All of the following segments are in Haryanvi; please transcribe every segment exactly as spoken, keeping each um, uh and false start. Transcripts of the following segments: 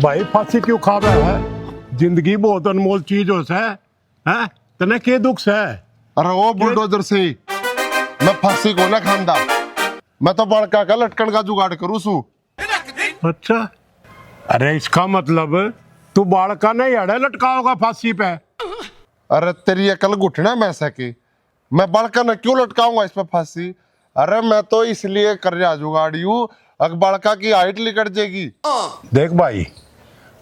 भाई, फांसी क्यों खावे है? जिंदगी बहुत अनमोल चीज हो सै, हैं? तने के दुख सै? अरे ओ बुलडोजर से, मैं फांसी को ना खांदा, मैं तो बालका का लटकण का जुगाड़ करूँ सू। अच्छा, अरे इसका मतलब तू बालका ने याड़े लटकाओगा फांसी पे? अरे तेरी अकल घुटना में सके, मैं बालका ने क्यों लटकाऊंगा इस पे फांसी? अरे मैं तो इसलिए कर रहा जुगाड़ यू, अक बालका की हाइट लिकट जाएगी। देख भाई,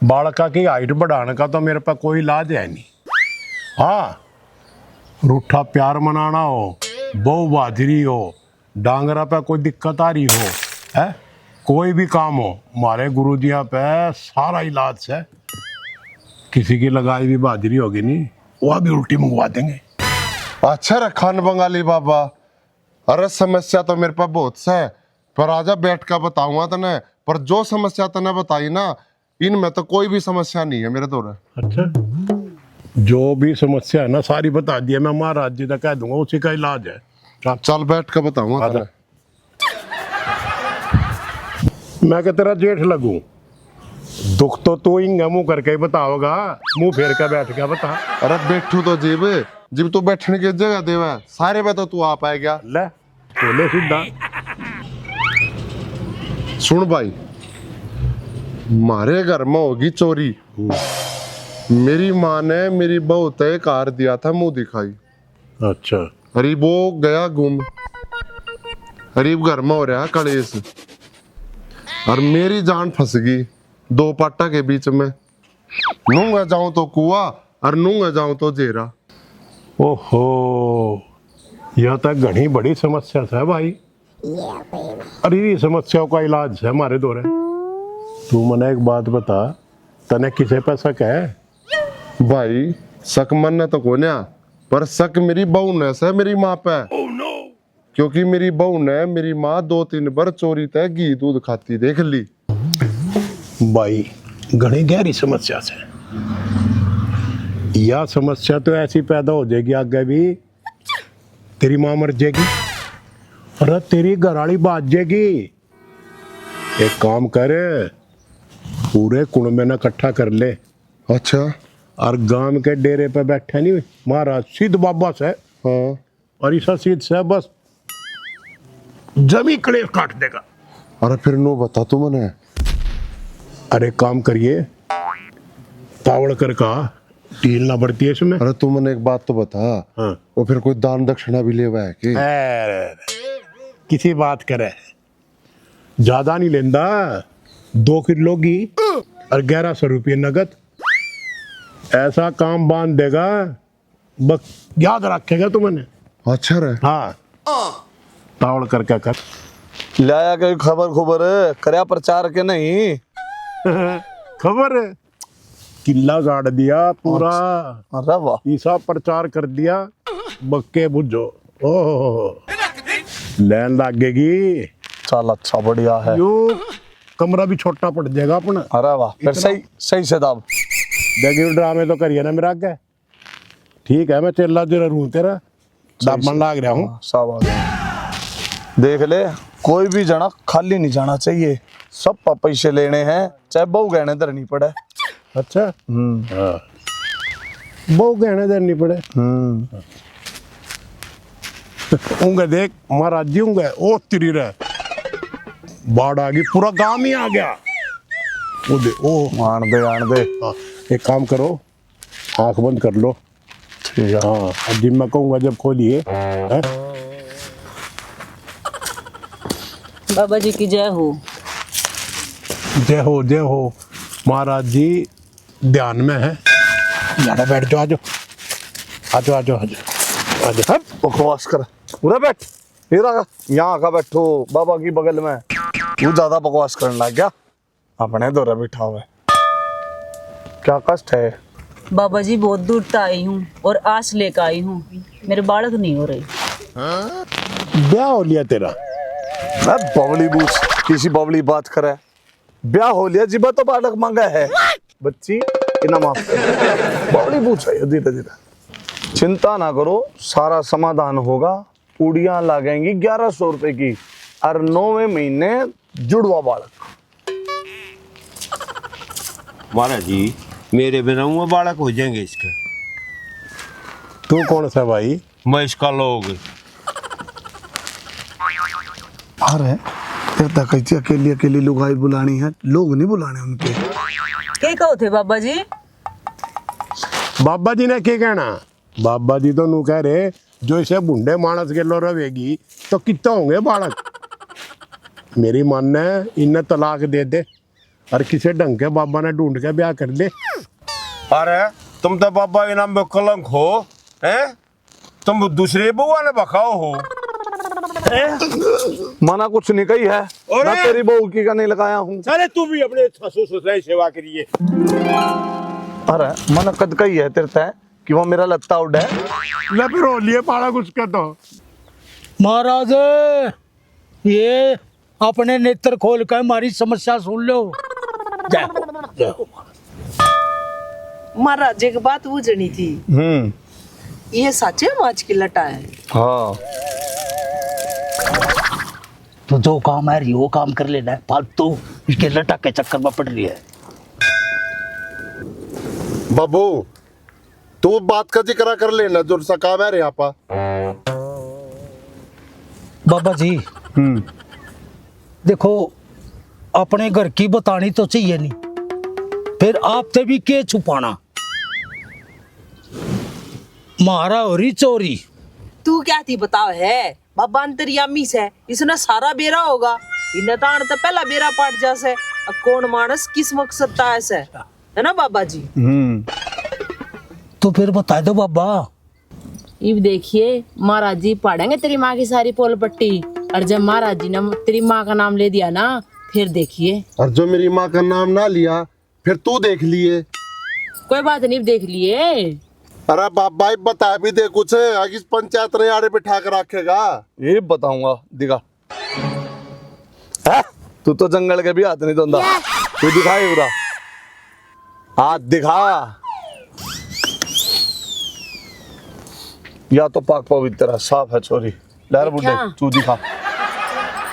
बालका की हाइट बढ़ाने का तो मेरे पे कोई इलाज है नहीं। हाँ, रूठा प्यार मनाना हो, बहू बहादुरी हो, डांगरा पे कोई दिक्कत आ रही हो, है, कोई भी काम हो, हमारे गुरुजियां पे सारा इलाज है। किसी की लगाई भी बहादुरी होगी नी, वह भी उल्टी मंगवा देंगे। अच्छा रे खान बंगाली बाबा, अरे समस्या तो मेरे पे बहुत से, पर आजा बैठ के बताऊंगा तने। पर जो समस्या तने बताई ना, इनमें तो कोई भी समस्या नहीं है मेरे धोरे। अच्छा, जो भी समस्या है ना, सारी बता दिया मैं, महाराज जी तक कह दूंगा, उसी का इलाज है। चल। चल बैठ के बताऊंगा आजा। तने। मैं क्या तेरा जेठ लगूं? दुख तो तू इंगे मुंह करके ही बताओगा, मुंह फेर के बैठ गया बता। अरे बैठू तो जीब, जिब तू बैठने की जगह देवे, सारे पे तो तू आप आ गया। ले, बोले सीधा। सुन भाई, मारे घर में होगी चोरी। मेरी माँ ने मेरी बहू तय कार दिया था मुंह दिखाई। अच्छा। अरे वो गया गुम। अरे घर में हो रहा कलेश। और मेरी जान फंस गई दो पाटा के बीच में। नूंगा जाऊं तो कुआ और नूंगा जाऊं तो जेरा। ओहो, यह तो घणी बड़ी समस्या है भाई। अरे ये समस्याओं का इलाज है हमारे धोरे। तू मने एक बात बता, तने किसे पे शक है? भाई, शक मन्ने तो कोन्या, पर शक मेरी बहू ने से मेरी माँ पे। क्योंकि मेरी बहू ने मेरी माँ दो तीन बार चोरी तय घी दूध खाती देख ली। भाई, घणी गहरी समस्या से। या समस्या तो ऐसी पैदा हो जाएगी आगे भी, तेरी माँ मर जाएगी, अरे तेरी घराली भाज जाएगी। एक काम कर, पूरे कुणबे ने इकट्ठा कर ले। अच्छा। और गांव के डेरे पे बैठा नहीं महाराज सिद्ध बाबा से। हाँ। और ईसा सीध से बस जमी कलेश काट देगा। अरे फिर नो बता तू मने। अरे काम करिए, तावड़ कर का ढील ना बढ़ती है इसमें। अरे तू मने एक बात तो बता। हाँ। वो फिर कोई दान दक्षिणा भी लेवा है कि? अरे, किसी बात करे, ज्यादा नहीं लेंदा, दो किलो घी और ग्यारह सौ रुपये नगद। ऐसा काम बांध देगा, बस याद रखेगा तू मने। अच्छा रे। हाँ, तावड़ करके कर। लाया कोई खबर, खबर करया प्रचार के नहीं? खबर, किला गाड़ दिया पूरा। अच्छा। अरे वाह। ईसा प्रचार कर दिया, बक्के बुझो। ओहो, लैन लागेगी। चल अच्छा, बढ़िया है। यो कमरा भी छोटा पड़ जाएगा अपना। अरे वाह, फिर इतना सही, सही से दाब। देखिए ड्रामे तो करिए ना मेरा आगे। ठीक है, मैं चेला जरा रूं तेरा, सही, दाबन सही। लाग रहा हूँ। हाँ, शाबाश। देख ले, कोई भी जना खाली नहीं जाना चाहिए, सब पा पैसे लेने हैं, चाहे बहु गहने धरनी पड़े। अच्छा। हम्म। हाँ। बहु गहने धरनी पड़े। हम्म। उंगे देख, महाराज जी उंगे, ओ तेरी रे, बाढ़ आ गई, पूरा गांव ही आ गया। वो दे, ओ। आन दे, आन दे। हाँ, एक काम करो, आंख बंद कर लो। ठीक है। हाँ, अब जिम में कहूंगा जब खोलिए, हैं? बाबा जी की जय हो। जय हो, जय हो। महाराज जी ध्यान में है। यहाँ बैठ जाओ, आ जाओ। आ जाओ, आ जाओ, आ जाओ। आ जाओ। हट, बकवास कर। पूरा बैठ। इधर आ, यहाँ आकर बैठो, बाबा की बगल में। तू ज्यादा बकवास करने लग गया। अपने धोरे बिठा हुआ है। क्या कष्ट है? बाबा जी, बहुत दूर तक आई हूँ और आस लेकर आई हूँ, मेरे बालक नहीं हो रहे। ब्याह हो लिया तेरा? मैं बबली बूझ, किसी बबली बात करे। ब्याह हो लिया, जिबा तो बालक मांगा है। बच्ची, इना माफ कर। बबली बूझ है, धीरे धीरे। चिंता ना करो, सारा समाधान होगा। पूड़ियां लागेंगी ग्यारह सौ रुपए की और नौवें महीने जुड़वा बालक। महाराज जी, मेरे बिना वो बालक हो जाएंगे इसके। तू कौन सा भाई? मैं इसका लोग। अरे, तेरे तक कैसी अकेली अकेली लुगाई बुलानी है, लोग नहीं बुलाने उनके। के कहो थे बाबा जी? बाबा जी ने क्या कहना? बाबा जी तो नू कह रहे, जो इसे भुंडे मानस गेलो रहेगी तो कितना होंगे बालक। मेरी मान ने इन्हें तलाक दे दे और किसी ढंग के बाबा ने ढूंढ के ब्याह कर ले। अरे, तुम तो बाबा के नाम पे कलंक हो, हैं? तुम दूसरे बउआ ने बखाओ हो। मना कुछ नहीं कही है, अरे! ना तेरी बहू की का नहीं लगाया हूँ। साले, तू भी अपने ससुर ससुरा की सेवा करिए। अरे, मना कद कही है तेरे तै कि वो मेरा लत्ता उड़े? ले फिर हो लिए पाला कुछ कर दो। महाराज, ये अपने नेत्र खोल के हमारी समस्या सुन लो। जय हो, जय हो। महाराज, एक बात बूझनी थी। हम्म। ये साचे माच की लटा है? हाँ। तो जो काम है रही, वो काम कर लेना है, फालतू इसके लटा के चक्कर में पड़ रही है। बाबू, तू बात का जिक्र कर लेना, जो सा काम है रे आपा। बाबा जी, हम्म। देखो, अपने घर की बतानी तो चाहिए नहीं, फिर आपसे भी के छुपाना। म्हारा हो रही चोरी। तू क्या थी बताओ है? बाबा अंतर्यामी से, इसने सारा बेरा होगा। इन्हें तो आने तो पहला बेरा पाट जा से, अब कौन मानस किस मकसद ता है से, है ना बाबा जी? हम्म। तो फिर बता दो बाबा। इब देखिए, महाराज जी पाड़ेंगे तेरी माँ की सारी पोल पट्टी, और जब महाराज जी ने तेरी माँ का नाम ले दिया ना, फिर देखिए। और जो मेरी माँ का नाम ना लिया, फिर तू देख लिए। कोई बात नहीं, देख लिए। अरे बाबा, इब बता भी दे कुछ, आगे इस पंचायत ने आड़े बिठा के रखेगा। ये बताऊंगा, दिखा। हैं? तू तो जंगल के भी हाथ नहीं धोंदा। तू दिखा ये पूरा। हाथ दिखा। या तो पाक पवित्र है, साफ है छोरी। लहर बुड्ढे, दिखा। तू दिखा।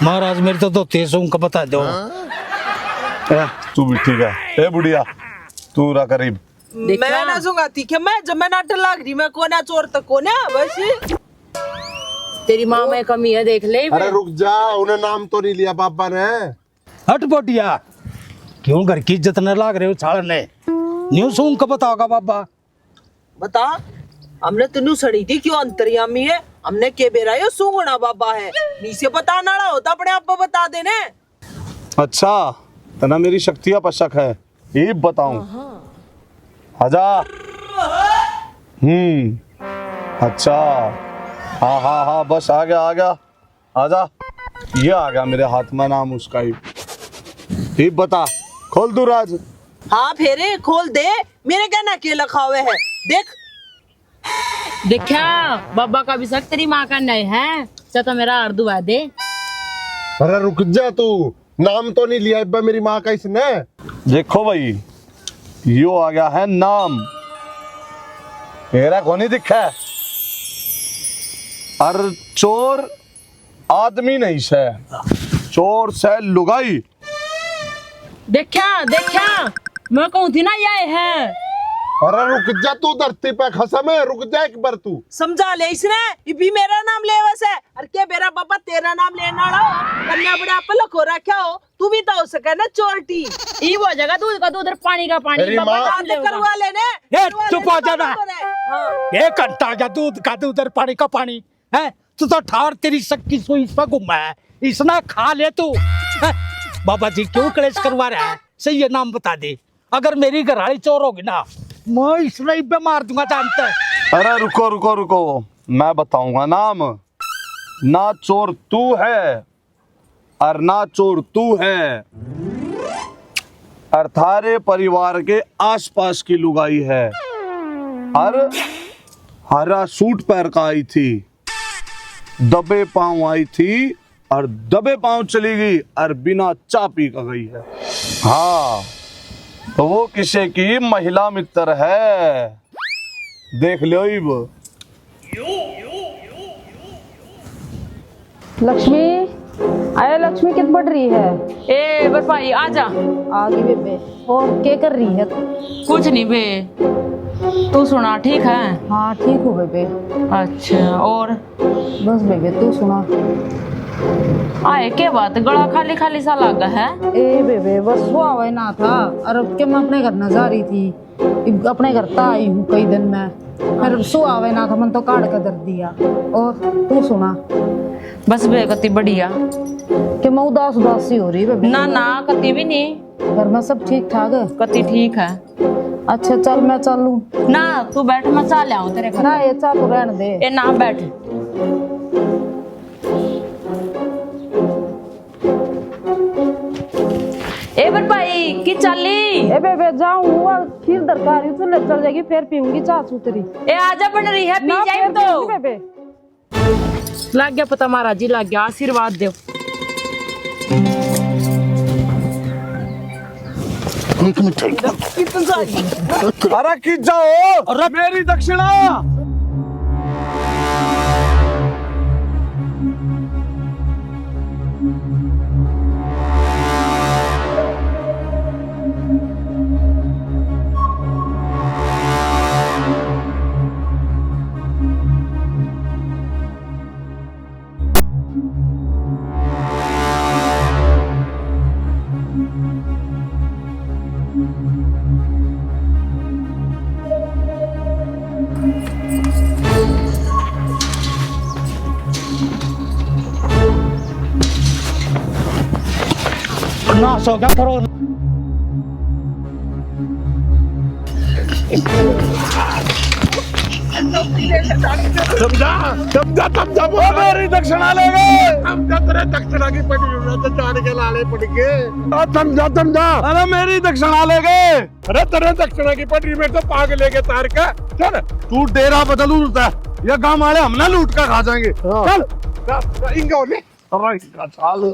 महाराज, मेरे तो धोती सूंघ के बता दो। हैं? तू भी ठीक है। ए बुढ़िया, तू रहा करीब। देखा? मैं ना सूंघा, ठीक है, मैं जब मैं नाटक लाग रही, मैं कोना चोर तक कोना, बस। तेरी माँ में कमी है, देख ले। अरे रुक जा, उन्हें नाम तो नहीं लिया बाबा ने। हट बोटिया, क्यों घर की इज्जत न लाग रहे हो छाल ने? न्यू सूंघ के बताओगा बाबा। बता, हमने तो न्यू सड़ी थी, क्यों अंतर्यामी है? हमने के बेरा यो सूंघना बाबा है, नीचे बताने वाला होता अपने आप को बता देने। अच्छा, तना मेरी शक्तियां पर शक है, ये बताऊं। आजा। हम्म। अच्छा। हाँ हाँ हाँ, बस आ गया, आ गया। आजा। ये आ गया मेरे हाथ में नाम उसका ही। ये बता, खोल दूं राज? हाँ फेरे, खोल दे। मेरे कहना के लिखा हुआ है, देख। देखा, बाबा का भी शक तेरी माँ का नहीं है। चल तो मेरा हार दुआ दे। अरे रुक जा तू, नाम तो नहीं लिया इब्बा मेरी माँ का इसने। देखो भाई, यो आ गया है नाम, मेरा को नहीं दिखा। और चोर आदमी नहीं से, चोर से लुगाई। देखा, देखा, मैं कहूँ थी ना, ये है। अरे रुक जा तू, धरती पे खसम है, रुक जा एक बार तू। समझा ले इसने, ये भी मेरा नाम लेवे से। अरे के बेरा बाबा तेरा नाम लेने वाला हो, कन्या बड़ा पलक हो रखा हो, तू भी तो हो सके ना चोरटी। ई हो जाएगा दूध का दूध और पानी का पानी, तेरी बाबा माँ। नाम बात लेगा। करवा लेने। ए, करवा चुप लेने हो जा ना। बाबा ने। हाँ। एक घंटा हो गया, दूध का दूध और पानी का पानी। हैं? तू तो ठार तेरी सक्की सुई इस पे घूमा है, इसने खा ले तू। हैं? बाबा जी क्यों कलेश करवा रहा है? सही है, नाम बता दे। अगर मेरी घरवाली चोर होगी ना, मैं इसने इब्बे मार दूंगा जानता है। अरे रुको, रुको, रुको, मैं बताऊंगा नाम। ना चोर तू है और ना चोर तू है, और थारे परिवार के आसपास की लुगाई है, और हरा सूट पहन कर आई थी, दबे पांव आई थी और दबे पांव चली गई और बिना चाय पी कर गई है। हाँ, तो वो किसे की महिला मित्र है, देख लो इब। लक्ष्मी, अरे लक्ष्मी, कित पढ़ रही है? ए भरपाई, आ जा। आ गई बेबे। और क्या कर रही है? कुछ नहीं बे, तू सुना, ठीक है? हाँ, ठीक हूँ बेबे। अच्छा, और? बस बेबे, तू सुना। आए, क्या बात, गला खाली खाली सा लगा है? ए बेबे, बस वो आवे ना था, और अब के मैं अपने घर ना जा रही थी, इब अपने घर तो आई हूँ कई दिन में, फिर सु आवे ना था, मन तो काढ़ के धर दिया। और तू सुना? बस बे, कति बढ़िया। कि मैं उदास उदास सी हो रही बेबे? ना ना, कति भी नहीं। घर में सब ठीक ठाक है? कति ठीक है। अच्छा, चल मैं चलूं। ना, तू बैठ, मैं चाह ले आऊं तेरे खातिर। ना, ये चाह तो रहने दे। ए ना, बैठ। ए भरपाई, की चाली? ए बेबे, जाऊं, वो खीर दरकार ही, चूल्हे चल जाएगी, फिर पीऊंगी चाह सूतरी। ए आजा, बन रही है, पी ना, जाए फिर तो। पीऊंगी बेबे। लाग गया पता महाराज जी, लाग गया, आशीर्वाद दो। एक मिनट। अरे की जाओ, अरे मेरी दक्षिणा। नाश हो गया, करो। समझा, समझा, समझा, बोल। ओ, मेरी दक्षिणा ले गए। समझा, तेरे दक्षिणा की पड़ी हुई है, तो जान के लाले पड़ गए। ओ, समझा, समझा। अरे, मेरी दक्षिणा ले गए। अरे, तेरे दक्षिणा की पड़ी, मेरे तो पाग लेके तार के। चल। तू डेरा बदल उड़ता है। ये गांव वाले हम ना लूट कर खा जाएंगे। हाँ। चल। जा, जा, इंगा हो ले। अरे, इंगा चाल।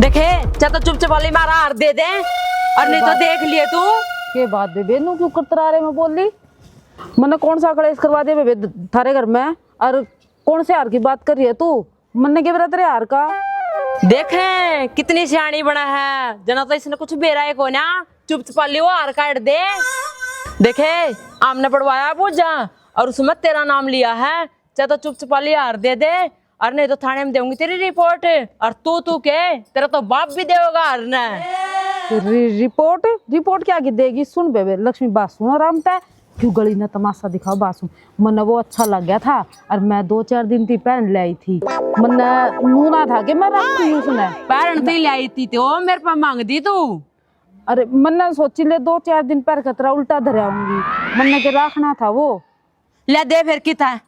देखे, चाहे तो चुपचाप वाली मारा हार दे दे, और नहीं तो देख लिए तू। के बात बेबे, नू क्यों करतरा रे मैं बोली? मन्ने कौन सा कलेश करवा दे बेबे द-, थारे घर में? और कौन से हार की बात कर रही है तू? मन्ने के बेरा तेरे हार का? देखे, कितनी सियाणी बना है, जना तो इसने कुछ बेरा ही कोना, चुपचाप वाली वो हार काट दे। देखे, आमने पड़वाया बोझा, और उसमें तेरा नाम लिया है, चाहे तो चुप चुपाली हार दे दे, और नहीं तो थाने में देऊंगी तेरी रिपोर्ट। और तू, तू के, तेरा तो बाप भी देगा हार ने। रि-, रिपोर्ट? रिपोर्ट क्या की देगी? सुन बेबे लक्ष्मी, बात सुन आराम तै। क्यों गली ने तमाशा दिखाओ, बात सुन। मन्ने वो अच्छा लग गया था और मैं दो चार दिन ती पहन ले आई थी। मन्ने नूना था कि मैं रख दी उसने। पहन ती ले आई थी तो मेरे पे मांग दी तू। अरे मन्ने सोची ले दो चार दिन पहन के तेरा उल्टा धर आऊंगी। मन्ने के रखना था वो। ले दे फिर, कित है?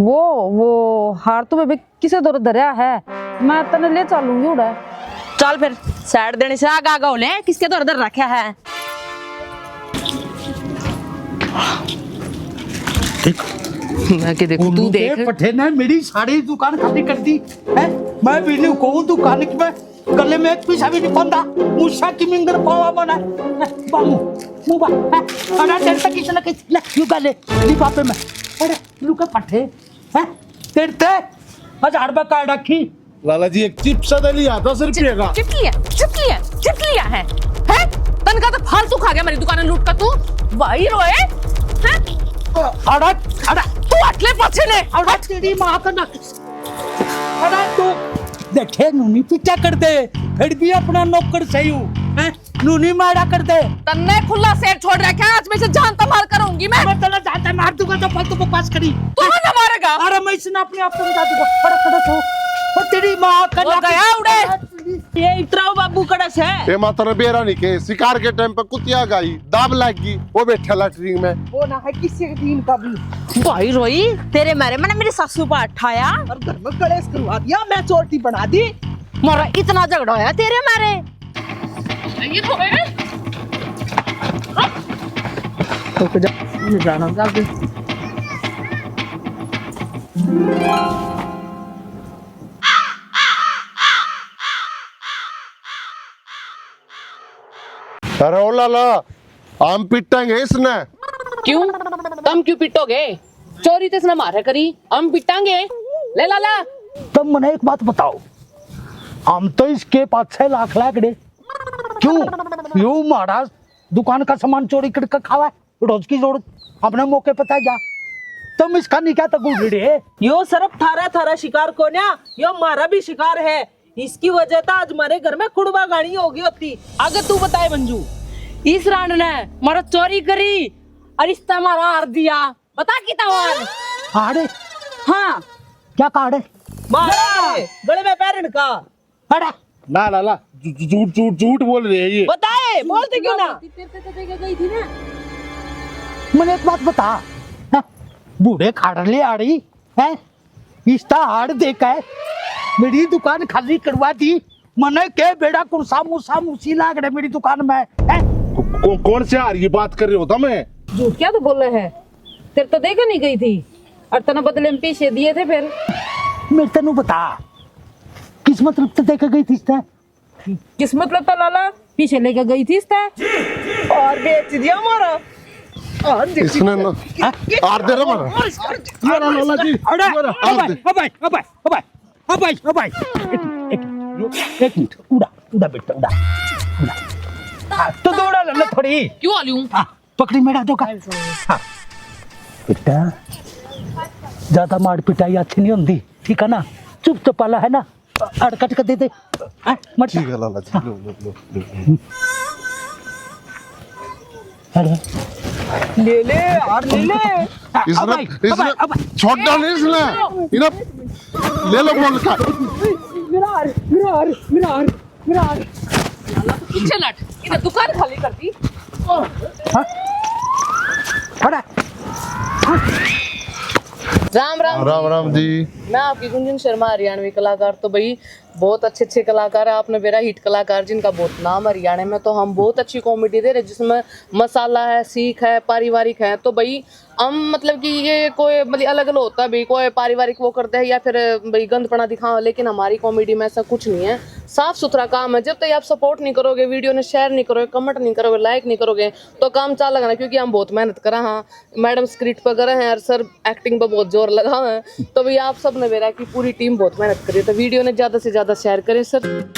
वो, वो हार तो बेबे किसे दौर धरया है, मैं तने ले चलूंगी उड़े। चल फिर, साइड देने से आगा आगा हो ले, किसके दौर धर रखा है? देख। मैं के देखूं, तू उल्लू के देख। पट्ठे ने मेरी सारी दुकान खाली कर दी है। मैं भी नहीं कहूँ दुकान की मैं गले में एक पैसा भी नहीं बंदा, मूसा की मिंगर पावा मना। बामू, मुबा, अरे तेरे तक किसने कही, ले, यू गले, लिफाफे में। अरे, लुका पट्ठे, हैं? तेरे ते हजार रुपए काट रखी। लाला जी, एक चिप्स दे लिया, दस रुपये का। चिप लिया, चिप लिया, चिप लिया है, हैं? तन का तो फालतू खा गया मेरी दुकान लूट का तू। भाई रोए, हैं? अरे, अरे, तू हटले पाछे ने। अरे, तेरी माँ का ना। अरे तू देखे, नूनी पीछा कर दे, फिर भी अपना नौकर सही हूँ, हैं? नूनी मारा कर दे। तन्ने खुला शेर छोड़ रखा है, आज मैं इसे जान तमार करूंगी मैं। मैं तेरा जान तमार दूंगा तो फालतू बकवास करी। तू ना मारेगा। अरे मैं इसने अपने आप को बता दूंगा। अरे खड़ा हो। ओ तेरी माँ का वो नाक गया उड़े। ये इतराओ बाबू कड़ा से। ए माता रे बेरा नहीं के, शिकार के टाइम पे कुतिया गाई, दाब लाग गई, वो बैठा लैटरिन में। वो ना है किसी के दीन का भी। भाई रोई, तेरे मारे मैंने मेरी सासू पर ठाया। और घर में कलेश करवा दिया, मैं चोरटी बना दी। मारा इतना झगड़ा होया तेरे मारे। ये तो है। रुक जा, मैं जाना जा के। अरे ओ लाला, हम पिटांगे इसने। क्यों? तम क्यों पिटोगे? चोरी तो इसने मारे करी, हम पिटांगे। ले लाला, तुम मने एक बात बताओ, हम तो इसके पाछे लाख लाख डे, क्यों? यो मारा दुकान का सामान चोरी करके खावा है, रोज की जोड़ अपने मौके पता जा। तुम इसका नहीं क्या तक उड़े? यो सिर्फ थारा थारा शिकार कोन्या, यो मारा भी शिकार है। इसकी वजह तो आज हमारे घर में कुड़वा गाणी होगी होती। आगे तू बताए मंजू। इस रांड ने मारा चोरी करी और इस हमारा हार दिया। बता कितना हार? हार? हाँ। क्या कार्ड है? मारा गले में पहरन का। अरे ना लाला, झू- झू- झूठ झूठ झूठ बोल रहे हैं ये। बताए, बोलते क्यों ना? तेरे तो देके गई थी ना। मैंने एक बात बता, हाँ, बूढ़े खाड़ ले आ रही है, इसका हाड़ देखा है, मेरी दुकान खाली करवा दी। मने के बेड़ा कुर्सा मूसा मूसी लाग रहे मेरी दुकान में, हैं? को, को, कौन से हार की बात कर रहे हो तुम? झूठ क्या तो बोल रहे है, तेरे तो देके नहीं गई थी और तने बदले में पैसे दिए थे फिर। मैं तेनू बता, किस मतलब तो देके गई थी इसने? किस मतलब तो लाला पीछे लेके गई थी इसने और बेच दिया हमारा। और देख इसने ना, हाँ? आर दे रहा हमारा। ये रहा लाला जी, अरे, ये रहा, आर अबे, दे। अबे, अबे, अबे, अबे, अबे, एक मिनट, एक मिनट, एक मिनट, उड़ा, उड़ा बेटा, उड़ा, उड़ा। हाँ, तो दौड़ा ले, ले थोड़ी। क्यों आ लूं? हाँ, पकड़ी मेरा धोखा। हाँ। बेटा, ज्यादा मार पिटाई अच्छी नहीं होती, ठीक है ना? चुप चपाला है ना, अड़कट कर दे दे। हाँ, मत ठीक है लाला जी, लो, लो, लो, लो। अरे। ले ले यार, ले ले। इसने, अबे, इसने अबे, अबे। छोटा नहीं इसने, इन्हें ले लो बोल का। मेरा हार, मेरा हार, मेरा हार, मेरा हार। पीछे लट, इधर दुकान खाली कर दी। हाँ? अरे। राम राम राम जी। राम जी। मैं आपकी गुंजन शर्मा, हरियाणवी कलाकार। तो भाई, बहुत अच्छे अच्छे कलाकार हैं। आपने मेरा हिट कलाकार, जिनका बहुत नाम है हरियाणा में, तो हम बहुत अच्छी कॉमेडी दे रहे, जिसमें मसाला है, सीख है, पारिवारिक है। तो भाई, हम मतलब कि ये कोई मतलब अलग अलग होता है भाई, कोई पारिवारिक वो करते हैं या फिर भाई गंदपना दिखाओ, लेकिन हमारी कॉमेडी में ऐसा कुछ नहीं है। साफ सुथरा काम है। जब तक आप सपोर्ट नहीं करोगे, वीडियो ने शेयर नहीं करोगे, कमेंट नहीं करोगे, लाइक नहीं करोगे, तो काम चालेगा ना, क्योंकि हम बहुत मेहनत करा हाँ। मैडम स्क्रिप्ट पर करे हैं और सर एक्टिंग पर बहुत जोर लगा हुआ है। तो भाई, आप सब ने मेरा की पूरी टीम बहुत मेहनत करी है, तो वीडियो ने ज्यादा से ज्यादा शेयर करें सर।